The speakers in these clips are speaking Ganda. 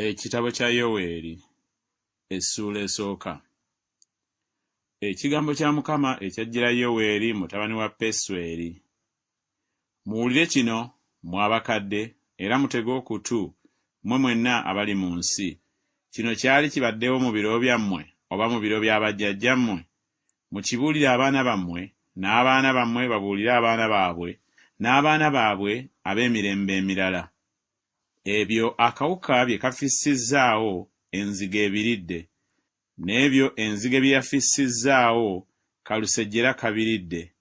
Ekitabo kya Yoweeri essuula esooka. Ekigambo kya Mukama ekyajjira Yoweeri mutabani wa Pesweri. Muwulire kino, mmwe abakadde, era mutege okutu, mmwe mwenna abali mu nsi. Kino kyali kibaddewo mu biro byammwe oba mu biro bya bajjajjammwe? Mukibuulire abaana bammwe, n'abaana bammwe babuulire abaana baabwe, n'abaana baabwe ab'emirembe emirala. Ebyo akawuka bye kafissizzaawo, enzige ebiridde, n'ebyo enzige bye yafissizzaawo, kalusejjera kabiridde,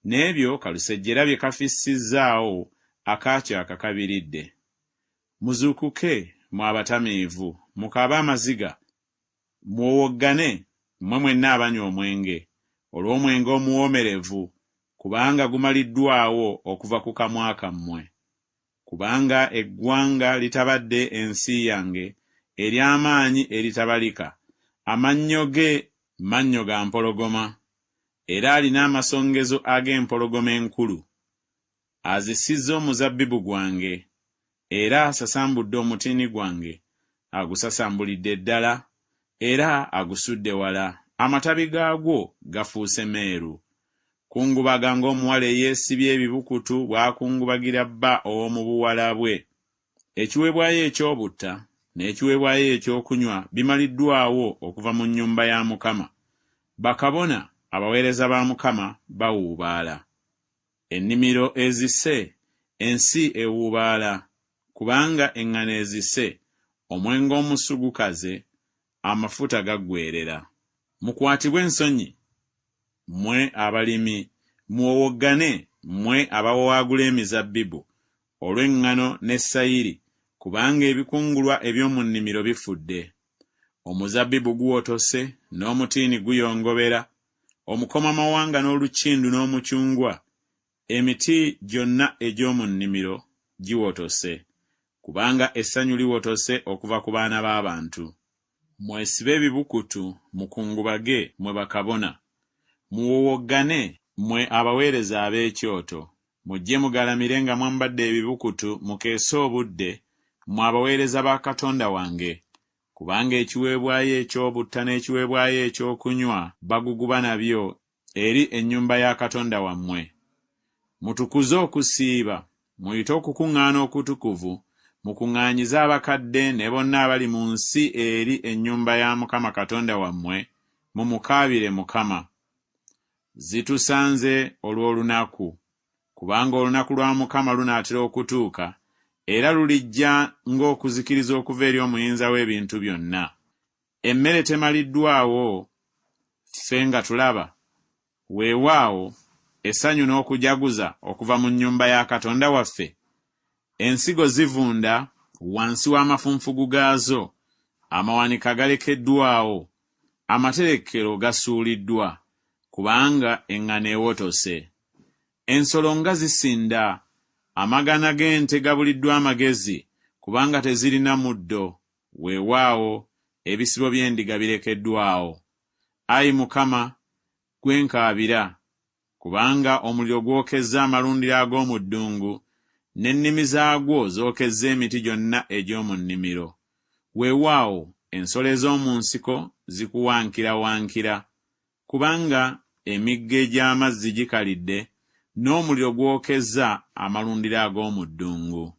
n'ebyo kalusejjera bye kafissizzaawo, akaakyaka kabiridde. Muzuukuke, mmwe abatamiivu, mukaabe amaziga, muwowoggane, mmwe mwenna abanywa omwenge, olw'omwenge omuwoomerevu, kubanga gumaliddwawo okuva ku kamwa kammwe. Kubanga eggwanga litabadde ensi yange, ery'amaanyi eritabalika, amannyo ge mannyo ga mpologoma, era alina amasongezo ag'empologoma enkulu. Azisizza omuzabbibu gwange, era asasambudde omutiini gwange, agusasambulidde ddala, era agusudde wala, amatabi gaagwo gafuuse meeru. Kungubaga ng'omuwala eyeesibye ebibukutu bw'akungubagira bba ow'omu buwala bwe. Ekiweebwayo eky'obutta n'ekiweebwayo ekyokunywa bimaliddwawo okuva mu nnyumba ya Mukama. Bakabona, abaweereza ba Mukama, bawuubaala. Ennimiro ezise, ensi ewuubaala, kubanga eŋŋano ezise, omwenge omusu gukaze, amafuta gaggweerera. Mukwatibwe ensonyi, mmwe abalimi, muwowoggane, mmwe abawawaagula emizabbibu, olw'eŋŋano ne sayiri, kubanga ebikungulwa eby'omu nnimiro bifudde. Omuzabbibu guwotose, n'omutiini guyongobera, omukomamawanga n'olukindu n'omucungwa, emiti gyonna egy'omu nnimiro giwotose, kubanga essanyu liwotose okuva ku baana b'abantu. Mwesibe ebibukutu, mukungubage, mmwe bakabona. Muwowoggane, mmwe abaweereza ab'ekyoto. Mujje mugalamire nga mwambadde ebibukutu mukeese obudde, mmwe abaweereza ba Katonda wange. Kubanga ekiweebwayo eky'obutta n'ekiweebwayo eky'okunywa baguguba nabyo eri ennyumba ya Katonda wammwe. Mutukuze okusiiba, muyite okukuŋŋaana okutukuvu, mukuŋŋaanyize abakadde ne bonna abali mu nsi eri ennyumba ya Mukama Katonda wammwe, mumukaabire Mukama. Zitusanze olw'olunaku! Kubanga olunaku lwa Mukama lunaatera okutuuka, era lulijja ng'okuzikiriza okuva eri Omuyinza w'ebintu byonna. Emmere temaliddwawo ffe nga tulaba? Weewaawo, essanyu n'okujaguza okuva mu nnyumba ya Katonda waffe? Ensigo zivunda wansi w'amafunfugu gaazo, amawanika galekeddwawo, amaterekero gasuuliddwa, kubanga eŋŋano ewotose. Ensolo nga zisinda, amagana g'ente gabuliddwa amagezi, kubanga tezirina muddo, weewaawo, ebisibo by'endiga birekeddwawo. Ayi Mukama, ggwe nkaabira, kubanga omuliro gwokezza amalundiro ag'omu ddungu, n'ennimi zaagwo zookezza emiti gyonna egy'omu nnimiro. Weewaawo, ensolo ez'omu nsiko zikuwankirawankira, kubanga emigga egy'amazzi gikalidde, n'omuliro gwokezza amalundiro ag'omu ddungu.